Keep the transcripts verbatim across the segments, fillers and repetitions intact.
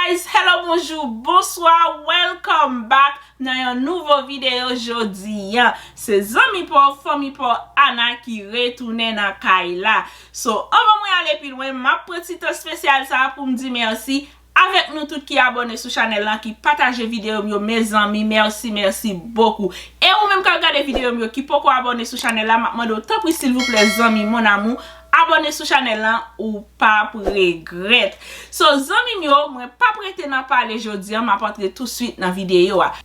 Guys, hello, bonjou, bonswa, welcome back nan yon nouvo videyo jodi a. Se zanmi pa w, fanmi pa w, Ana ki retounen nan kay la. So, anvan mwen ale pi lwen, m ap pran ti tan espesyal sa a pou m di mèsi avèk nou tout ki abòne sou chanèl lan, ki pataje videyo m yo, mezanmi, mèsi, mèsi bokou. E ou menm k ap gade videyo m yo, ki poko abòne sou chanèl la, m ap mande w, tanpri, silvouplè, zanmi, mon amour, abòne sou chanèl lan, ou p ap regrèt. So, zanmi m yo, mwen p ap rete nan pale jodi a, m ap antre touswit nan videyo a.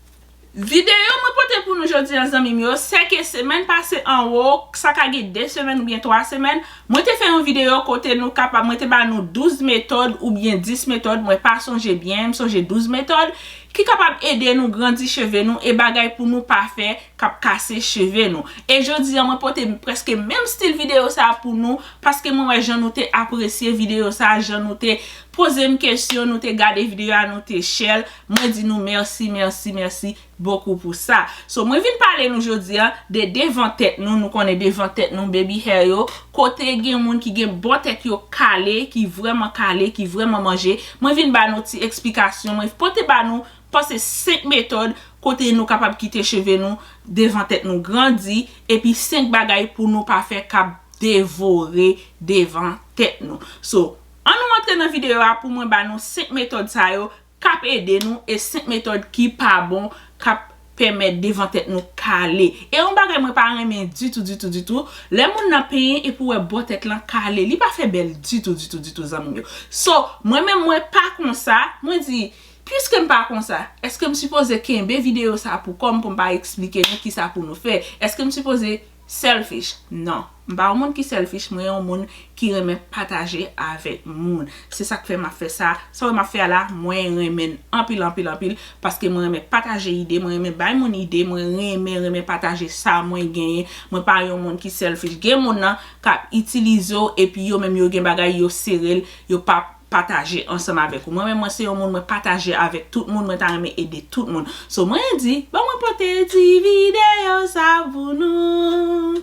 Videyo mwen pote pou nou jodi a, zanmi m yo, se ke semèn pase anwo, sa ka gen de semèn oubyen twa semèn, mwen te fè yon videyo kote nou kapab, mwen te ba nou douz metòd oubyen dis metòd, mwen pa sonje byen, m sonje douz metòd, ki kapab ede nou grandi cheve nou e bagay pou nou pa fè k ap kase cheve nou. E jodi a, mwen pote prèske menm stil videyo sa a pou nou, paske mwen wè jan nou te apresye videyo sa a, jan nou te poze m kesyon, nou te gade videyo a, nou te share l. Mwen di nou mèsi, mèsi, mèsi bokou pou sa. So, mwen vin pale nou jodi a de devan tèt nou. Nou konnen devan tèt nou, baby hair yo, kote gen moun ki gen bò tèt yo kale, ki vrèman kale, ki vrèman manje. Mwen vin ba nou ti eksplikasyon. Mwen pote ba nou, panse, senk metòd kote nou kapab kite cheve nou, devan tèt nou grandi, epi senk bagay pou nou pa fè k ap devore devan tèt nou. So, ann nou antre nan videyo a pou mwen ba nou senk metòd sa yo k ap ede nou e senk metòd ki pa bon, k ap pèmèt devan tèt nou kale. E yon bagay mwen pa renmen ditou, ditou, ditou, lè moun nan penyen epi w wè bò tèt lan kale. Li pa fè bèl ditou, ditou, ditou, zanmi m yo. So, mwen menm, mwen pa konsa, mwen di, piske m pa konsa, èske m sipoze kenbe videyo sa pou kò m pou m pa eksplike nou kisa pou nou fè? Èske m sipoze selfish? Non. M pa yon moun ki selfish, mwen yon moun ki renmen pataje avèk moun. Se sa k fè m ap fè sa. Sa w wè m ap fè a la, mwen renmen l anpil, anpil, anpil, paske mwen renmen pataje ide, mwen renmen bay moun ide, mwen renmen, renmen pataje sa mwen genyen. Mwen pa yon moun ki selfish. Gen moun nan k ap itilize w, epi yo menm yo gen bagay, yo sere l, yo p ap pataje ansanm avèk ou. Mwen menm, mwen se yon moun, mwen pataje avèk tout moun, mwen ta renmen ede tout moun. So, mwen di, ban mwen pote ti videyo sa pou nou.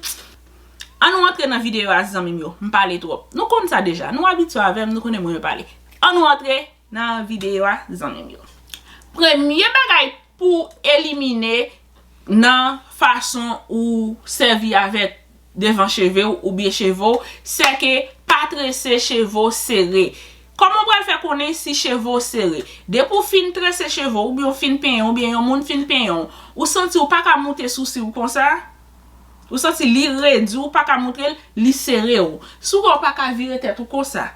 Ann nou antre nan videyo a, zanmi m yo. M pale twòp. Nou konn sa deja. Nou abitye avè m, nou konnen mwen pale. Ann nou antre nan videyo a, zanmi m yo. Premye bagay pou elimine nan fason ou sèvi avèk devan cheve w oubyen cheve w, se ke pa trese cheve w sere. Kòman w pral fè konnen si cheve w sere? Depi w fin trese cheve w oubyen w fin penyen w oubyen yon moun fin penyen w, ou santi w pa ka moute sousi w konsa? Ou santi li redi, ou pa ka moutre l, li sere w. Si w wè w pa ka vire tèt ou konsa,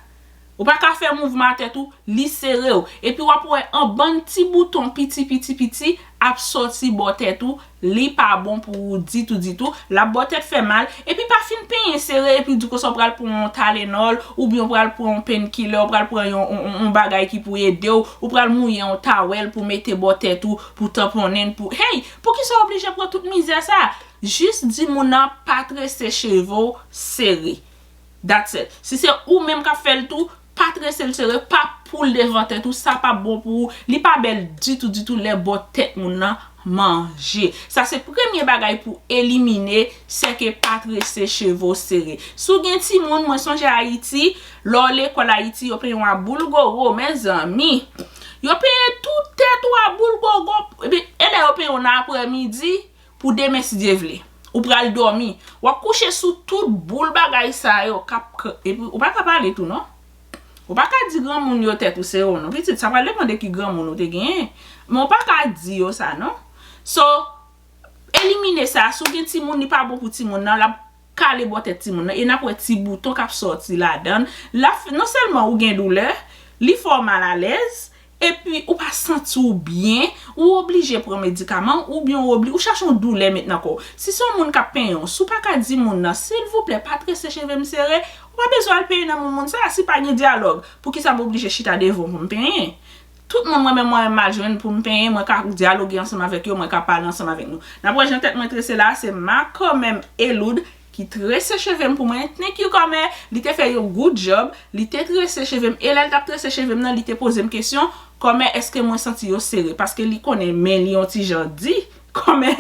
ou pa ka fè mouvman a tèt ou, li sere w. Epi w ap wè yon bann ti bouton piti, piti, piti ap sòti bò tèt ou, li pa bon pou ou ditou, ditou. L ap ba w tèt fè mal. Epi pa fin penyen sere, epi di konsa w pral pran yon Tylenol, oubyen w pral pran yon painkiller, w pral pran yon, yon, yon, yon bagay ki pou ede w, ou pral mouye yon tawèl pou mete bò tèt ou, pou tanponnen l, pou, hey, poukisa w oblije pran tout mizè sa? Jis di moun nan pa trese cheve w sere. That's it. Si se ou menm k ap fè l tou, pa trese l sere, pa poul devan tèt ou, sa p ap bon pou ou. Li pa bèl ditou, ditou lè bò tèt moun nan manje. Sa se premye bagay pou elimine, se ke pa trese cheve w sere. Si w gen timoun, mwen sonje Ayiti, lè w lekòl Ayiti, yo penyen w a boul gogo, mezanmi. Yo penyen tout tèt ou a boul gogo, epi, e lè yo penyen w nan aprèmidi, pou demen si Dye vle. Ou pral dòmi. W ap kouche sou tout boul bagay sa yo k ap k-, epi ou pa ka pale tou non. Ou pa ka di granmoun yo tèt ou sere w non. Pitit, sa pral depann de ki granmoun ou te genyen. Men w pa ka di yo sa non. So, elimine sa. Si w gen timoun, li pa bon pou timoun nan, l ap kale bò tèt timoun nan. E n ap wè ti bouton k ap sòti ladan l. L ap fè, non sèlman ou gen doulè, li fè w malalèz, epi ou pa santi w byen, ou oblije pran medikaman, oubyen ou obli-, ou chache yon doulè met nan kò w. Si se yon moun k ap penyen w, si w pa ka di moun nan, silvouplè, pa trese cheve m sere, ou pa bezwen al penyen nan moun, moun sa a, si pa gen dyalòg, poukisa m oblije chita devan w pou m penyen? Tout moun mwen menm mwen mal jwenn pou m penyen, mwen ka dyaloge ansanm avèk yo, mwen ka pale ansanm avèk nou. N ap wè jan tèt mwen trese la, se Makanmenm Eloud ki trese cheve m pou mwen. Thank you, kòmè. Li te fè yon good job. Li te trese cheve m. E lè l t ap trese cheve m nan, li te poze m kesyon, kòmè èske mwen santi yo sere? Paske li konnen men li yon ti jan di. kòmè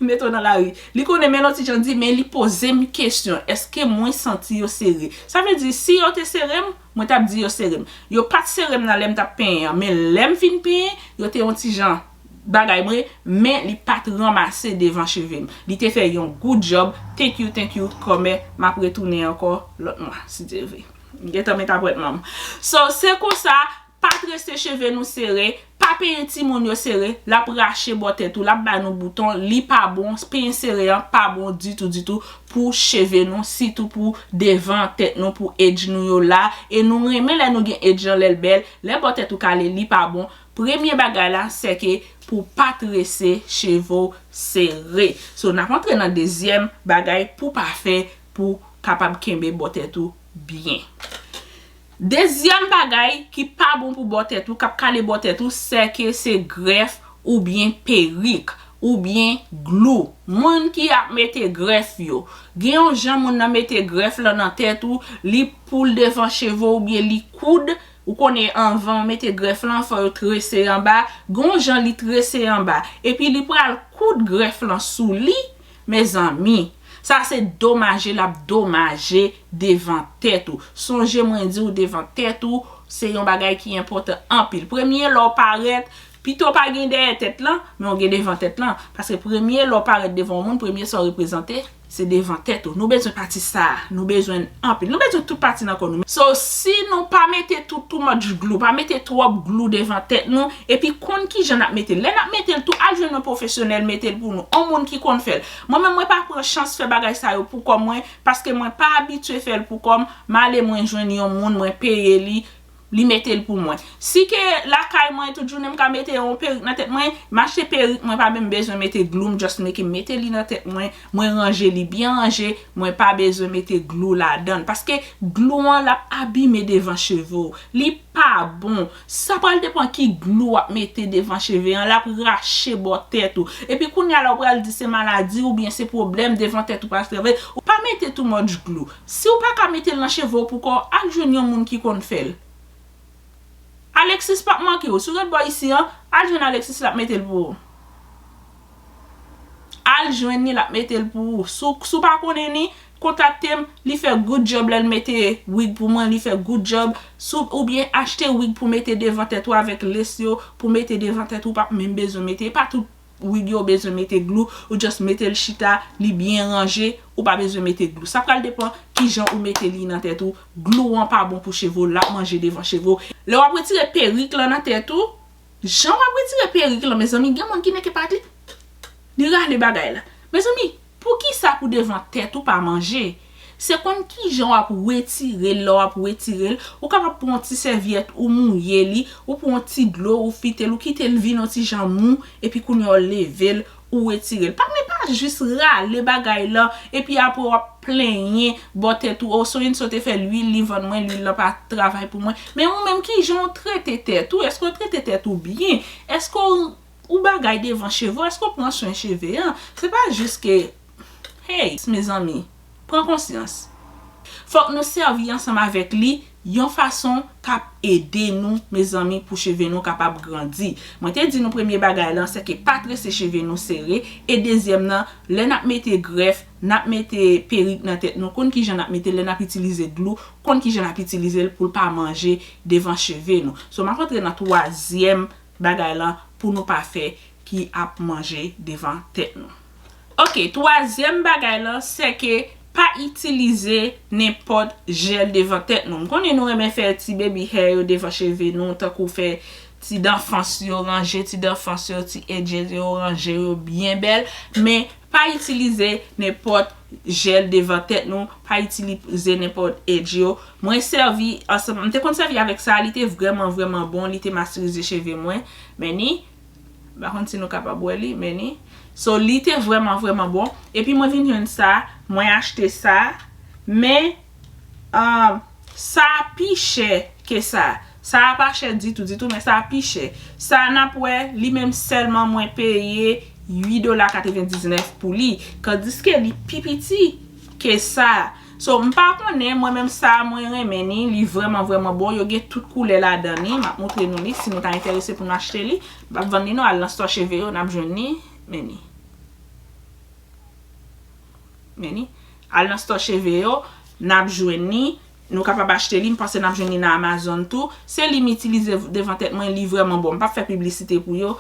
mete w nan lari. Li konnen, men lòt ti jan di, men li poze m kesyon, èske mwen santi yo sere? Sa vle di, si yo te sere m, mwen t ap di yo sere m. Yo pa t sere m nan lè m t ap penyen an, men lè m fin penyen, yo te yon ti jan bagay mwen, men li pa t ranmase devan cheve m. Li te fè yon good job. Thank you, thank you, kòmè, m ap retounen ankò lòt mwa, si Dye vle. M gentan met apwètman m. So, se konsa, pa trese cheve nou sere, pa penyen timoun yo sere, l ap rache bò tèt ou, l ap ba nou bouton, li pa bon, penyen sere an pa bon ditou, ditou pou cheve nou, sitou pou devan tèt nou, pou edge nou yo la. E nou renmen lè nou gen edge an, lè l bèl, lè bò tèt ou kale, li pa bon. Premye bagay la, se ke pou pa trese cheve w sere. So, n ap antre nan dezyèm bagay pou pa fè, pou kapab kenbe bò tèt ou byen. Dezyèm bagay ki pa bon pou bò tèt ou, k ap kale bò tèt ou, se ke se grèf oubyen perik oubyen glou. Moun ki ap mete grèf yo, gen yon jan moun nan mete grèf lan nan tèt ou, li poul devan cheve w oubyen li koud. Ou konnen anvan w mete grèf lan, fò yo trese anba. Gen yon jan li trese anba. Epi li pral koud grèf lan sou li, mezanmi. Sa se domaje l ap domaje devan tèt ou. Sonje mwen di w devan tèt ou, se yon bagay ki enpòtan anpil. Premye lè w parèt, pito w pa gen dèyè tèt lan, men w gen devan tèt lan. Paske premye lè w parèt devan yon moun, premye sa w reprezante, se devan tèt ou. Nou bezwen pati sa a. Nou bezwen l anpil. Nou bezwen tout pati nan kò nou. So, si nou pa mete tout too much glue, pa mete twòp glue devan tèt nou, epi konn kijan n ap mete l. Lè n ap mete l tou, al jwenn yon pwofesyonèl mete l pou nou. Yon moun ki konn fè l. Mwen menm, mwen pa pran chans fè bagay sa yo pou kò mwen, paske mwen pa abitye fè l pou kò m. M ale, mwen jwenn yon moun, mwen peye li, li mete l pou mwen. Si ke lakay mwen, tout jounen m ka mete yon perik nan tèt mwen, m achte perik, mwen pa menm bezwen mete glou, m just make, mete li nan tèt mwen, mwen ranje li byen ranje, mwen pa bezwen mete glou ladan l. Paske glou an, l ap abime devan cheve w. Li pa bon. Sa pral depan ki glou w ap mete devan cheve an, l ap rache bò tèt ou. Epi kounye a la, ou pral di se maladi oubyen se pwoblèm devan tèt ou pa travay. Ou pa mete too much glue. Si w pa ka mete l nan cheve w pou kò w, al jwenn yon moun ki konn fè l. Alexis p ap manke w. Si w ret bò isi an, al jwenn Alexis, l ap mete l pou ou. Al jwenn li, l ap mete l pou ou. Si w, si w pa konnen li, kontakte m, li fè good job lè l mete wig pou mwen, li fè good job. Si w, oubyen achte wig pou mete devan tèt ou avèk lace yo, pou mete devan tèt ou, w p ap menm bezwen mete. E pa tout wig yo bezwen mete glou, ou just mete l chita, li byen ranje, ou pa bezwen mete glou. Sa pral depan kijan ou mete li nan tèt ou. Glou an pa bon pou cheve w, l ap manje devan cheve w. Lè w ap retire perik lan nan tèt ou, jan w ap retire perik lan, mezanmi, gen moun ki neke pa li, li rale bagay la. Mezanmi, poukisa pou devan tèt ou pa manje? Se konn kijan w ap retire l, lè w ap retire l, ou kapab pran yon ti sèvyèt ou mouye li, ou pran yon ti dlo, ou fite l, ou kite l vin yon ti jan mou, epi kounye a w leve l, ou retire l. Pa, men pa jis rale bagay lan, epi apre w ap plenyen bò tèt ou, o, so and so te fè lwil, li vann mwen, lwil lan pa travay pou mwen. Men ou menm, kijan w trete tèt ou? Èske w trete tèt ou byen? Èske w ou bagay devan cheve w, èske w pran swen cheve an? Se pa jis ke, hey, mezanmi, pran konsyans. Fòk nou sèvi ansanm avèk li yon fason k ap ede nou, mezanmi, pou cheve nou kapab grandi. Mwen te di nou premye bagay lan, se ke pa trese cheve nou sere. E dezyèm nan, lè n ap mete grèf, n ap mete perik nan tèt nou, konn kijan n ap mete l, lè n ap itilize glou, konn kijan n ap itilize l pou l pa manje devan cheve nou. So, m ap antre nan twazyèm bagay lan pou nou pa fè ki ap manje devan tèt nou. Ok, twazyèm bagay lan, se ke pa itilize nenpòt jèl devan tèt nou. M konnen nou renmen fè ti baby hair yo devan cheve nou, tankou fè ti danfans yo ranje, ti danfans yo, ti edges yo ranje yo byen bèl, men pa itilize nenpòt jèl devan tèt nou, pa itilize nenpòt edge yo. Mwen sèvi ansanm, m te konn sèvi avèk sa, li te vrèman, vrèman bon, li te masterize cheve mwen. Men ni, m pa konn si nou kapab wè li, men ni. So, li te vrèman, vrèman bon. Epi mwen vin jwenn sa, mwen achte sa, men, um, sa pi chè ke sa. Sa a pa chè ditou, ditou, men sa a pi chè. Sa a n ap wè, li menm sèlman mwen peye uit dola katrevendiznèf pou li. Kandiske li pi piti ke sa. So, m pa konnen, mwen menm sa a, mwen renmen ni, li vrèman, vrèman bon. Yo gen tout koulè ladan ni. M ap montre nou li, si nou ta enterese pou nou achte li. M p ap vann li non, al nan stò cheve yo, n ap jwenn li, men ni. Men ni, al nan store cheve yo, n ap jwenn li. Nou kapab achte li, m panse n ap jwenn li nan Amazon tou. Se li m itilize devan tèt mwen, li vrèman bon. M p ap fè piblisite pou yo.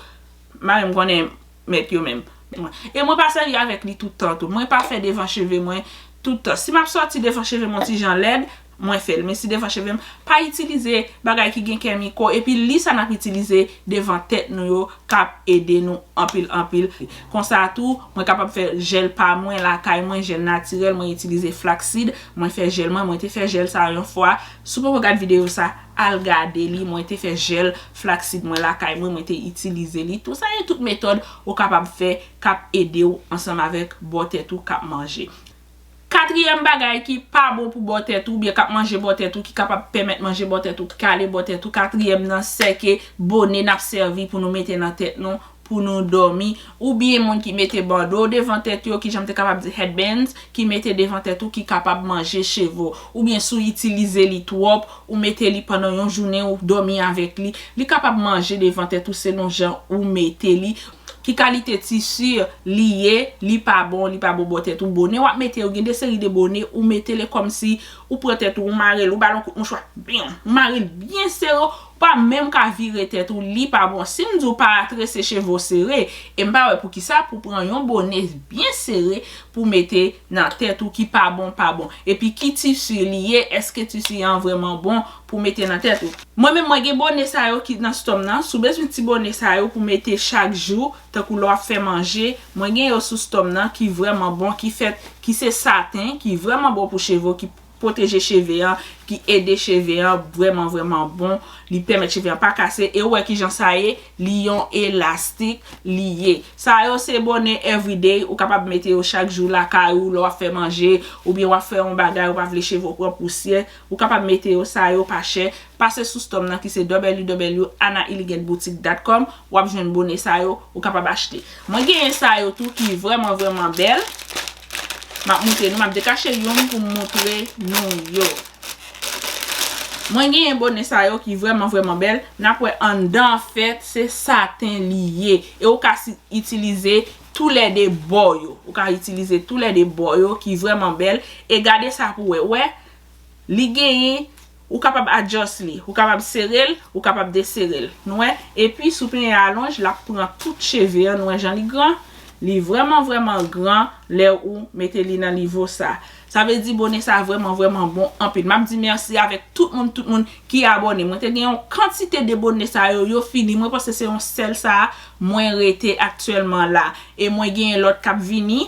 Mari m konnen mèt yo menm. E mwen pa sèvi avèk li tout tan tou. Mwen pa fè devan cheve mwen tout tan. Si m ap sòti devan cheve m yon ti jan lèd, mwen fè l. Men si devan cheve m, pa itilize bagay ki gen kèmiko. Epi li sa n ap itilize devan tèt nou yo k ap ede nou anpil, anpil. Konsa tou, mwen kapab fè jèl pa mwen lakay mwen, jèl natirèl, mwen itilize flaxseed, mwen fè jèl mwen, mwen te fè jèl sa yon fwa. Si w poko gad videyo sa, al gade li, mwen te fè jèl flaxseed mwen lakay mwen, mwen te itilize li. Tou sa e tout metòd ou kapab fè k ap ede w ansanm avèk bò tèt ou k ap manje. Katriyèm bagay ki pa bon pou bò tèt ou, oubyen k ap manje bò tèt ou, ki kapab pèmèt manje bò tèt ou, ki kale bò tèt ou, katriyèm nan, sèke bone n ap sèvi pou nou mete nan tèt nou, pou nou dòmi, oubyen moun ki mete bando devan tèt yo, ki jan m te kapab di headbands, ki mete devan tèt ou, ki kapab manje cheve w, oubyen si w itilize li twòp, ou mete li pandan yon jounen, ou dòmi avèk li, li kapab manje devan tèt ou selon jan ou mete li. Ki kalite tisi li ye, li pa bon, li pa bon bò tèt ou. Bone w ap mete yo, gen de seri de bone, ou mete li kòmsi ou pran tèt ou, ou mare l, ou ba l yon kout mouchwa, bam, ou mare l byen sere, ou pa menm ka vire tèt ou, li pa bon. Si m di w pa trese cheve w sere, e m pa wè poukisa pou pran yon bone byen sere pou mete nan tèt ou ki pa bon, pa bon. Epi ki tisi li ye, èske tisi an vrèman bon pou mete nan tèt ou? Mwen menm, mwen gen bone sa yo ki nan store m nan. Si w bezwen ti bone sa yo pou mete chak jou, tankou lè w ap fè manje, mwen gen yo sou store m nan ki vrèman bon, ki fèt, ki se saten, ki vrèman bon pou cheve w, ki pwoteje cheve an, ki ede cheve an vrèman, vrèman bon. Li pèmèt cheve an pa kase. E ou wè kijan sa ye, li yon elastik, li ye. Sa yo se bone everyday, ou kapab mete yo chak jou lakay ou, lè w ap fè manje, oubyen w ap fè yon bagay, ou pa vle cheve w pran pousyè, ou kapab mete yo, sa yo pa chè. Pase sou store m nan ki se w w w anna elegant boutique dot com, w ap jwenn bone sa yo, ou kapab achte. Mwen genyen sa yo tou ki vrèman, vrèman bèl. M ap moutre nou, m ap detache youn pou m moutre nou yo. Mwen genyen bone sa yo ki vrèman, vrèman bèl. N ap wè anndan an fèt, se saten li ye. E ou ka si-, itilize toulède bò yo. Ou ka itilize toulède bò yo ki vrèman bèl. E gade sa pou wè. Wè, li genyen, ou kapab adjust li. Ou kapab sere l, ou kapab desere l. Nou wè? Epi, si w penyen alonj, l ap pran tout cheve an. Nou wè jan li gran? Li vrèman, vrèman gran lè ou mete li nan nivo sa. Sa vle di bone sa vrèman, vrèman bon anpil. M ap di mèsi avèk tout moun, tout moun ki abòne. Mwen te gen yon kantite de bone sa yo, yo fini. Mwen panse se yon sèl sa mwen rete aktyèlman la. E mwen genyen lòt k ap vini.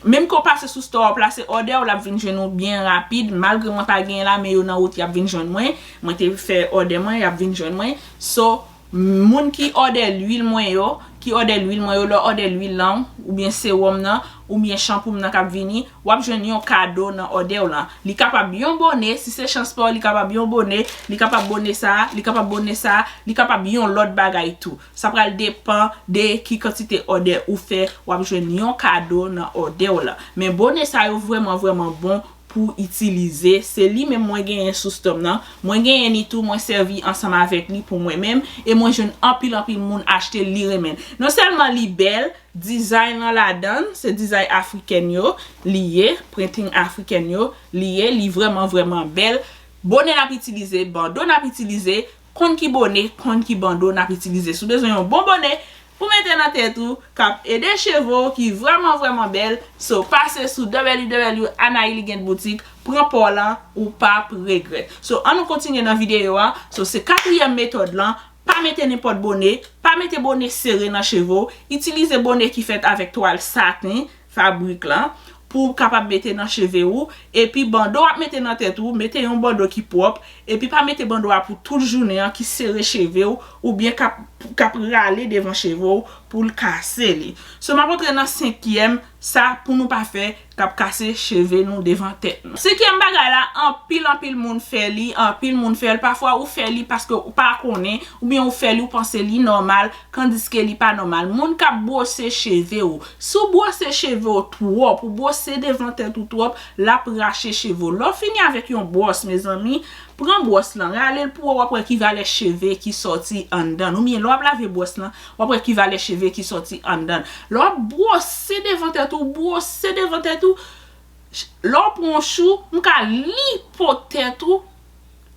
Menm ke w pase sou store, w plase òdè w, l ap vin jwenn ou byen rapid. Malgre mwen pa genyen la, men yo nan wout, y ap vin jwenn mwen. Mwen te fè òdè mwen, y ap vin jwenn mwen. So, moun ki òdè lwil mwen yo, ki òdè lwil mwen yo, lè w òdè lwil lan, oubyen sewòm nan, oubyen chanpou m nan k ap vini, w ap jwenn yon kado nan òdè w lan. Li kapab yon bone, si se chans pa w, li kapab yon bone, li kapab bone sa, li kapab bone sa, li kapab yon lòt bagay tou. Sa pral depann de ki kantite òdè ou fè, w ap jwenn yon kado nan òdè w lan. Men bone sa yo vrèman, vrèman bon pou itilize. Se li menm mwen genyen sou store m nan. Mwen genyen li tou, mwen sèvi ansanm avèk li pou mwen menm. E mwen jwenn anpil, anpil moun achte li renmen. Non sèlman li bèl, dizay lan ladan l, se dizay afriken yo li ye, printing afriken yo li ye, li vrèman, vrèman bèl. Bone n ap itilize, bando n ap itilize, konn ki bone, konn ki bando n ap itilize. Si w bezwen yon bon bone pou mete nan tèt ou, k ap ede cheve w, ki vrèman, vrèman bèl, so pase sou w w w anna elegant boutique, pran pa w lan, ou p ap regrèt. So, ann nou kontinye nan videyo a. So, se katriyèm metòd lan, pa mete nenpòt bone, pa mete bone sere nan cheve w, itilize bone ki fèt avèk twal saten, fabrik lan, pou w kapab mete nan cheve ou, epi bando w ap mete nan tèt ou, mete yon bando ki pwòp, epi pa mete bando a pou tout jounen an ki sere cheve w, oubyen k ap, k ap rale devan cheve w pou l kase li. So, m ap antre nan senkyèm, sa pou nou pa fè, k ap kase cheve nou devan tèt nou. Senkyèm bagay la, anpil, anpil moun fè li, anpil moun fè l. Pafwa ou fè li paske ou pa konnen, oubyen ou fè li, ou panse li nòmal, kandiske li pa nòmal. Moun k ap bwose cheve w. Si w bwose cheve w twòp, ou bwose devan tèt ou twòp, l ap rache cheve w. Lè w fini avèk yon bwòs, mezanmi, pran bwòs lan, rale l pou wè, w ap wè ki valè cheve ki sòti anndan l. Oubyen lè w ap lave bwòs lan, w ap wè ki valè cheve ki sòti anndan l. Lè w ap bwose devan tèt ou, bwose devan tèt ou, Lè w pran yon chou, m ka li po tèt ou,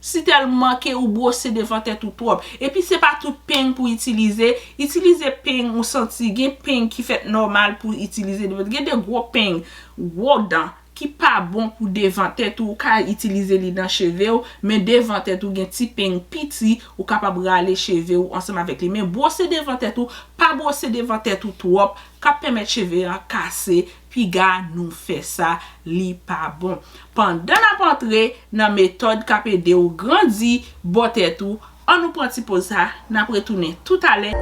si tèlman ke ou bwose devan tèt ou twòp. Epi se pa tout peng pou itilize. Itilize peng ou santi, gen peng ki fèt nòmal pou itilize devan. Gen de gwo peng, gwo dan, ki pa bon pou devan tèt ou, ou ka itilize li nan cheve w, men devan tèt ou gen ti peng piti, ou kapab rale cheve w ansanm avèk li. Men bwose devan tèt ou, pa bwose devan tèt ou twòp, k ap pèmèt cheve an kase, piga nou fè sa, li pa bon. Pandan n ap antre nan metòd k ap ede w grandi bò tèt ou, ann nou pran ti poz sa, n ap retounen toutalè.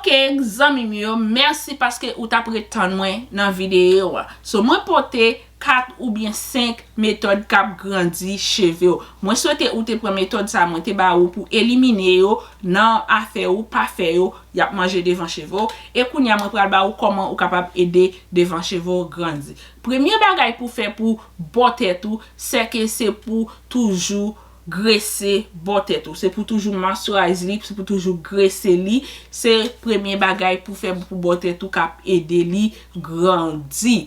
Ok, zanmi m yo, mèsi paske ou t ap ret tann mwen nan videyo a. So, mwen pote kat oubyen senk metòd k ap grandi cheve w. Mwen swete ou te pran metòd sa mwen te ba ou pou elimine yo nan afè ou pa fè yo, y ap manje devan cheve w. E kounye a, mwen pral ba ou kòman ou kapab ede devan cheve w grandi. Premye bagay pou fè pou bò tèt ou, sèke se pou toujou grese bò tèt ou. Se pou toujou moisturize li, se pou toujou grese li. Se premye bagay pou fè pou bò tèt ou k ap ede li grandi.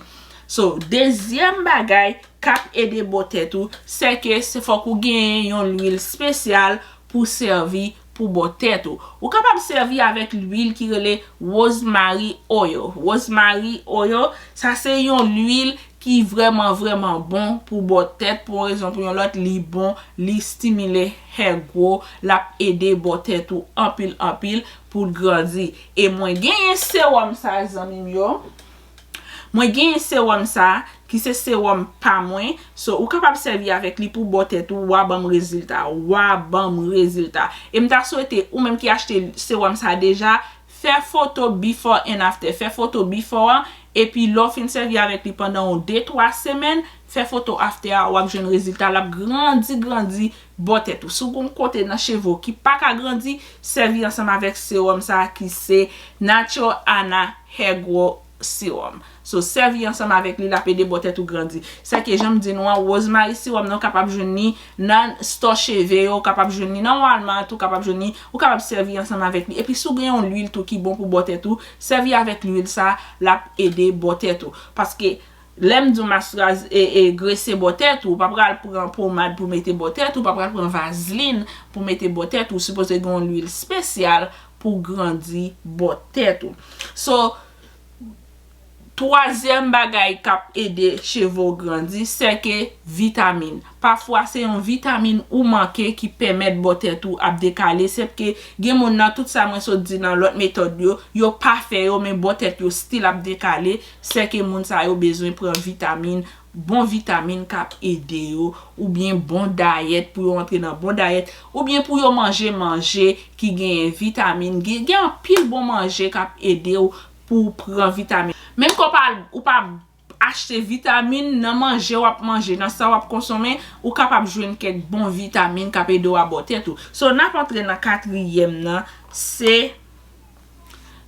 So, dezyèm bagay k ap ede bò tèt ou, sèke se fòk ou genyen yon lwil espesyal pou sèvi pou bò tèt ou. Ou kapab sèvi avèk lwil ki rele rosemary oil. Rosemary oil, sa se yon lwil ki vrèman, vrèman bon pou bò tèt. Pou yon rezon, pou yon lòt, li bon, li stimile hair grow, l ap ede bò tèt ou anpil, anpil pou l grandi. E mwen genyen sewòm sa, zanmi m yo. Mwen genyen sewòm sa, ki se sewòm pa mwen. So, ou kapab sèvi avèk li pou bò tèt ou, w a ban m rezilta, w a ban m rezilta. E m ta swete, ou menm ki achte sewòm sa deja, fè foto before and after. Fè foto before an, epi lè w fin sèvi avèk li pandan yon de, twa semèn, fè foto after a, w ap jwenn rezilta, l ap grandi, grandi bò tèt ou. Si w gen yon kote nan cheve w ki pa ka grandi, sèvi ansanm avèk sewòm sa a ki se Natural Ana Hair Grow Serum. So, sèvi ansanm avèk li, l ap ede bò tèt ou grandi. Sèke jan m di nou an, rosemary serum nan, ou kapab jwenn li nan store cheve yo, ou kapab jwenn li nan Walmart, ou kapab jwenn li, ou kapab sèvi ansanm avèk li. Epi si w gen yon lwil tou ki bon pou bò tèt ou, sèvi avèk lwil sa, l ap ede bò tèt ou. Paske lè m di w moisturize e, e grese bò tèt ou, ou pa pral pran pomad pou mete bò tèt ou, ou pa pral pran vazlin pou mete bò tèt ou, ou sipoze gen yon lwil espesyal pou grandi bò tèt ou. So, twazyèm bagay k ap ede cheve w grandi, sèke vitamin. Pafwa, se yon vitamin ou manke ki pèmèt bò tèt ou ap dekale. Sèke gen moun nan tout sa mwen sot di nan lòt metòd yo, yo pa fè yo, men bò tèt yo still ap dekale. Sèke moun sa yo bezwen pran vitamin, bon vitamin k ap ede yo, oubyen bon dayèt pou yo antre nan bon dayèt, oubyen pou yo manje manje ki genyen vitamin. Gen, gen anpil bon manje k ap ede w pou w pran vitamin. Menm ke w pa, ou pa achte vitamin nan manje w ap manje, nan sa w ap konsome, ou kapab jwenn kèk bon vitamin k ap ede w a bò tèt ou. So, n ap antre nan katriyèm nan, se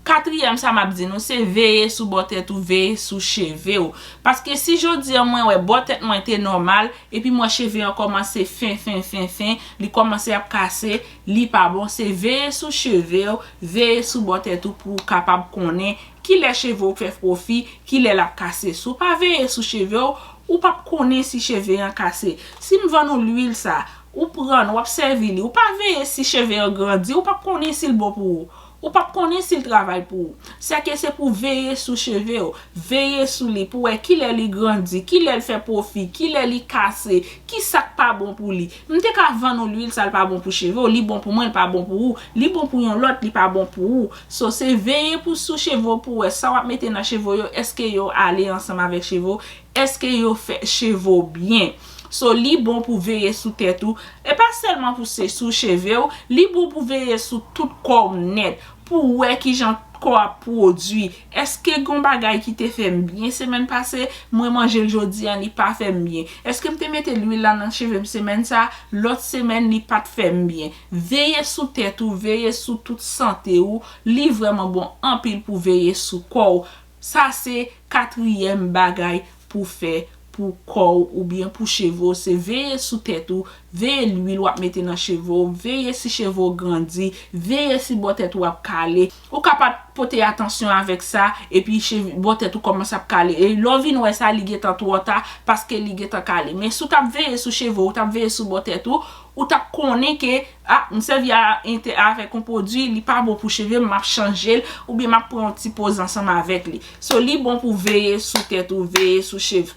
katriyèm sa m ap di nou, se veye sou bò tèt ou, veye sou cheve w. Paske si jodi a mwen wè bò tèt mwen te nòmal, epi m wè cheve an kòmanse fen, fen, fen, fen, li kòmanse ap kase, li pa bon, se veye sou cheve w, veye sou bò tèt ou pou w kapab konnen kilè cheve w fè pwofi, kilè l ap kase. Si w pa veye sou cheve w, ou p ap konnen si cheve an kase. Si m vann ou lwil sa, ou pran l, w ap sèvi li, ou pa veye si cheve an grandi, ou p ap konnen si l bon pou ou. Ou p ap konnen si l travay pou ou. Sèke se pou veye sou cheve w, veye sou li pou wè kilè li grandi, kilè l fè pwofi, kilè li kase, ki sa k pa bon pou li. M te ka vann ou lwil sa, l pa bon pou cheve w, li bon pou mwen, l pa bon pou ou, li bon pou yon lòt, li pa bon pou ou. So, se veye pou sou cheve w pou wè sa w ap mete nan cheve w yo, èske yo ale ansanm avèk cheve w, èske yo fè cheve w byen. So, li bon pou veye sou tèt ou, e pa sèlman pou se sou cheve w, li bon pou veye sou tout kò w nèt, pou wè kijan kò a pwodui. Èske gen yon bagay ki te fè m byen semèn pase, mwen manje l jodi a, li pa fè m byen? Èske m te mete lwil la nan cheve m semèn sa, lòt semèn li pa t fè m byen? Veye sou tèt ou, veye sou tout sante ou, li vrèman bon anpil pou veye sou kò w. Sa se katriyèm bagay pou fè pou kò w oubyen pou cheve w, se veye sou tèt ou, veye lwil w ap mete nan cheve w, veye si cheve w grandi, veye si bò tèt ou ap kale. Ou ka pa t pote atansyon avèk sa, epi cheve, bò tèt ou kòmanse ap kale. E lè w vin wè sa, li gentan twò ta, paske li gentan kale. Men si w t ap veye sou cheve w, ou t ap veye sou bò tèt ou, ou t ap konnen ke, a, m sèvi a, ente-, avèk yon pwodui, li pa bon pou cheve m, m ap chanje l, oubyen m ap pran yon ti poz ansanm avèk li. So, li bon pou veye sou tèt ou, veye sou cheve,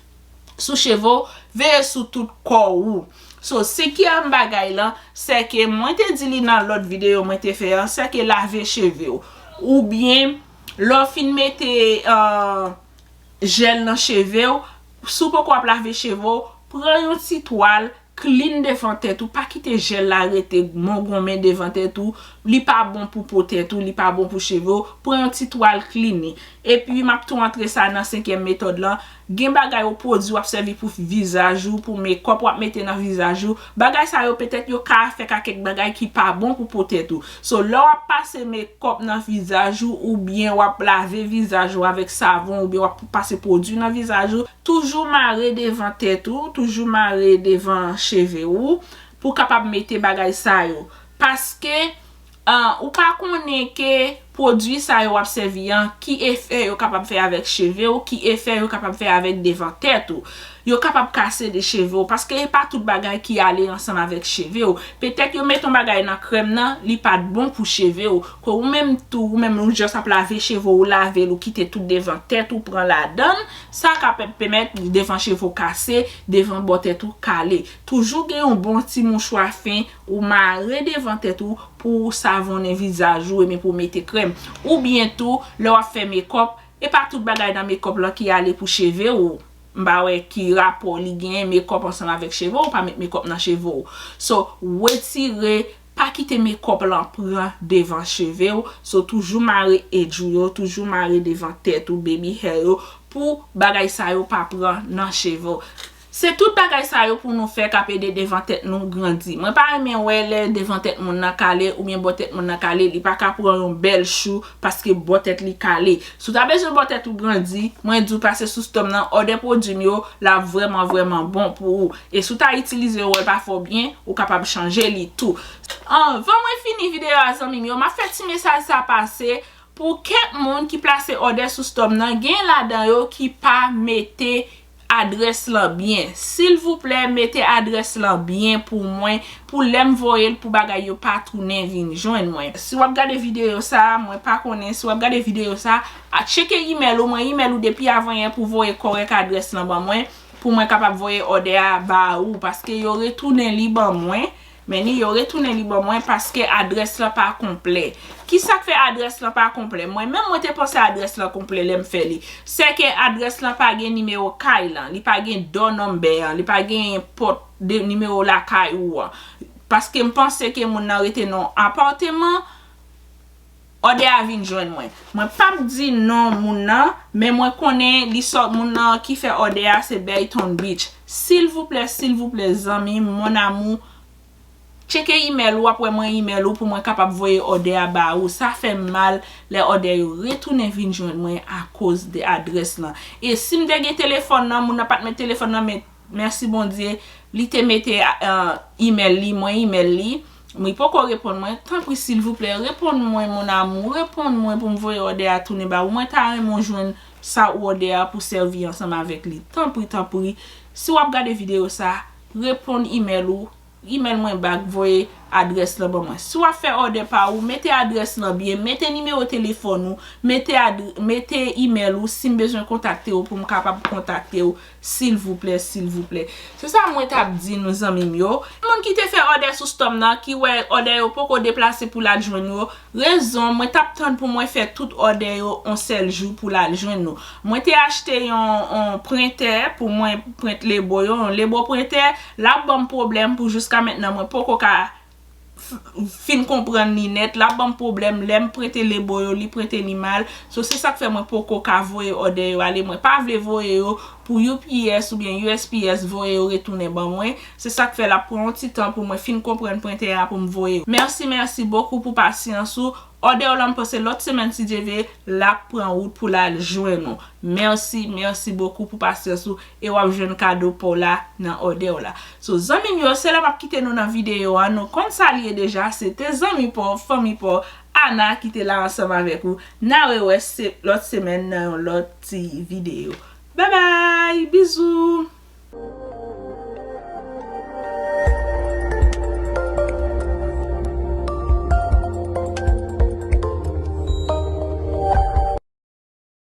sou cheve w, veye sou tout kò ou. So, senkyèm bagay lan, se ke mwen te di li nan lòt videyo mwen te fè an, se ke lave cheve w. Oubyen, lè w fin mete, euh, jèl nan cheve w, si w poko ap lave cheve w, pran yon ti twal, clean devan tèt ou, pa kite jèl la rete mongonmen devan tèt ou, li pa bon pou po tèt ou, li pa bon pou cheve w, pran yon ti twal clean li. Epi, m ap tou antre sa nan senkyèm metòd lan, gen bagay ou pwodui w ap sèvi pou vizaj ou, pou makeup w ap mete nan vizaj ou, bagay sa yo petèt yo ka afèk a kèk bagay ki pa bon pou po tèt ou. So, lè w ap pase makeup nan vizaj ou, oubyen w ap lave vizaj ou avèk savon, oubyen w ap pase pwodui nan vizaj ou, toujou mare devan tèt ou, toujou mare devan cheve ou, pou w kapab mete bagay sa yo. Paske, ah, ou pa konnen ke pwodui sa yo w ap sèvi an, ki efè yo kapab fè avèk cheve w, ki efè yo kapab fè avèk devan tèt ou. Yo kapab kase de cheve w, paske e pa tout bagay ki ale ansanm avèk cheve w. Petèt yo mete yon bagay nan krèm nan, li pa t bon pou cheve w. Ke ou menm tou, ou menm ou just ap lave cheve w, ou lave l, ou kite tout devan tèt ou pran ladan l, sa ka pè-, pèmèt devan cheve w kase, devan bò tèt ou kale. Toujou gen yon bon ti mouchwa fen ou mare devan tèt ou pou ou savonnen vizaj ou, ebyen pou w mete krèm. Oubyen tou, lè w ap fè makeup, e pa tout bagay nan makeup lan ki ale pou cheve w. M pa wè ki rapò li genyen makeup ansanm avèk cheve w, pa met makeup nan cheve w. So, retire, pa kite makeup lan pran devan cheve w. So, toujou mare edge ou yo, toujou mare devan tèt ou, baby hair yo, pou bagay sa yo pa pran nan cheve w. Se tout bagay sa yo pou nou fè k ap ede devan tèt nou grandi. Mwen pa renmen wè lè devan tèt moun nan kale oubyen bò tèt moun nan kale, li pa ka pran yon bèl chou paske bò tèt li kale. Si w ta bezwen bò tèt ou grandi, mwen di w pase sou store m nan, òdè pwodui m yo, l ap vrèman, vrèman bon pou ou. E si w ta itilize yo, wè l pa fè w byen, ou kapab chanje li tou. Anvan mwen fini videyo a, zanmi m yo, m ap fè ti mesaj sa pase pou kèk moun ki plase òdè sou store m nan, gen ladan yo ki pa mete adrès lan byen. Silvouplè, mete adrès lan byen pou mwen, pou lè m voye l, pou bagay yo pa tounen vin jwenn mwen. Si w ap gade videyo sa, mwen pa konnen, si w ap gade videyo sa, a tcheke email ou, mwen email ou depi avanyè pou voye kòrèk adrès lan ban mwen, pou mwen kapab voye òdè a ba ou, paske yo retounen li ban mwen. Men ni yo retounen li ban mwen paske adrès lan pa konplè. Kisa k fè adrès lan pa konplè? Mwen menm, mwen te panse adrès lan konplè lè m fè li. Se ke adrès lan pa gen nimewo kay lan, li pa gen door number an, li pa gen pòt de nimewo lakay ou an. Paske m panse ke moun nan rete nan yon apatman, òdè a vin jwenn mwen. Mwen p ap di non moun nan, men mwen konnen li sòt, moun nan ki fè òdè a se Baton Rouge. Silvouplè, silvouplè, zanmi m, mon amour, tcheke email ou, w ap wè mwen email ou pou mwen kapab voye òdè a ba ou. Sa fè m mal lè òdè yo retounen vin jwenn mwen akoz de adrès lan. E si m te gen telefòn nan, moun nan pa t met telefòn nan, men mèsi Bondye, li te mete, ah, email li, mwen email li. Li poko reponn mwen. Tanpri, silvouplè, reponn mwen, mon amour, reponn mwen pou m voye òdè a tounen ba ou. Mwen ta renmen w jwenn sa ou òdè a pou sèvi ansanm avèk li. Tanpri, tanpri, si w ap gade videyo sa, reponn email ou, email mwen back, voye adrès lan ban mwen. Si w ap fè òdè pa ou, mete adrès lan byen, mete nimewo telefòn ou, mete adr-, mete email ou, si m bezwen kontakte w pou m kapab kontakte w, silvouplè, silvouplè. Se sa mwen t ap di nou, zanmi m yo. Moun ki te fè òdè sou store m nan, ki wè òdè yo poko deplase pou l al jwenn yo, rezon, mwen t ap tann pou mwen fè tout òdè yo on sèl jou pou l al jwenn nou. Mwen te achte yon, yon prentè pou mwen prent lebo yo, yon lebo prentè, l ap ban m pwoblèm pou jiska mentnan mwen poko ka f-, fin konprann li nèt, l ap ban m pwoblèm, lè m prente lebo yo, li prente li mal. So, se sa k fè mwen poko ka voye òdè yo ale, mwen pa vle voye yo pou U P S oubyen U S P S voye yo retounen ban mwen. Se sa k fè l ap pran yon ti tan pou mwen fin konprann prentè a pou m voye yo. Mèsi, mèsi bokou pou pasyans ou. Òdè w la, m panse lòt semèn, si Dye vle, l ap pran wout pou l al jwenn ou. Mèsi, mèsi bokou pou pasyans ou e w ap jwenn kado pa w la nan òdè w la. So, zanmi m yo, se la m ap kite nou nan videyo a. Nou konn sa l ye deja, se te zanmi pa w, fanmi pa w, Ana ki te la ansanm avèk ou. N a rewè se, lòt semèn nan yon lòt ti videyo. Babay, bizou!